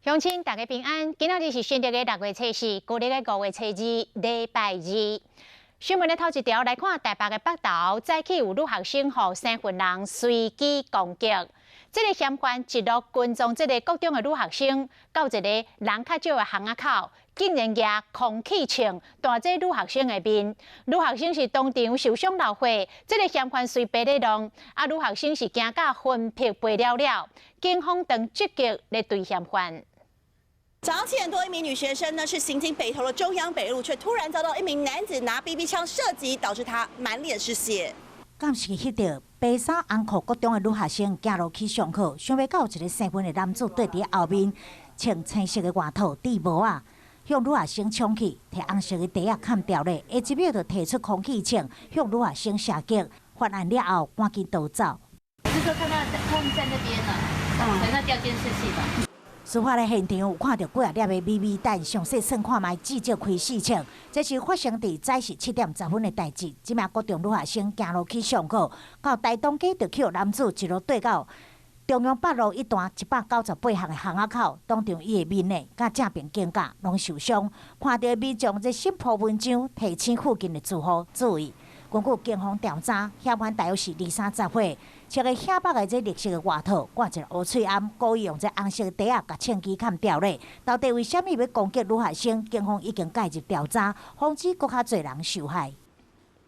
鄉親大家平安，今仔日是新曆的6月初4，舊曆的5月初2，禮拜二。新聞的頭一條來看，台北的北投早起有女學生予生份人隨機攻擊，這个嫌犯一路跟蹤這个國中的女學生，到一个人較少的巷仔口，竟然舉空氣槍彈這女學生的面，女學生是當場受傷流血，這个嫌犯隨爬咧浪，啊女學生是驚甲魂魄飛了了，警方正積極咧追嫌犯。早上7點多，一名女學生呢是行經北投的中央北路，卻突然遭到一名男子拿 BB 槍射擊，導致她滿臉是血。監視翕著白衫紅褲國中的女學生行路去上課，想欲到有一个生份的男子綴佇後面，穿青色的外套、戴帽仔，向女學生衝去，提紅色的袋仔崁牢咧，下一秒就提出空氣槍向女學生射擊，犯案了後趕緊逃走。我是說看到他們在那邊呢，可能調監視器吧。事發的現場有看著幾仔粒的 BB 彈，詳細算看覓，至少開四槍。這是發生佇早時7點10分的代誌。這名國中女學生行路去上課，到台東街就予男子一路綴到中央北路一段198巷的巷仔口，當場伊的面呢，佮正邊肩胛攏受傷。看著民眾熱心鋪文章，提醒附近的住戶注意。根據警方調查，嫌犯大約是二三十歲，穿个顯白的這綠色的外套，掛一个烏喙罨，故意用這紅色的袋仔共槍支崁牢咧。到底為啥物欲攻擊女學生？警方已經介入調查，防止閣較濟人受害。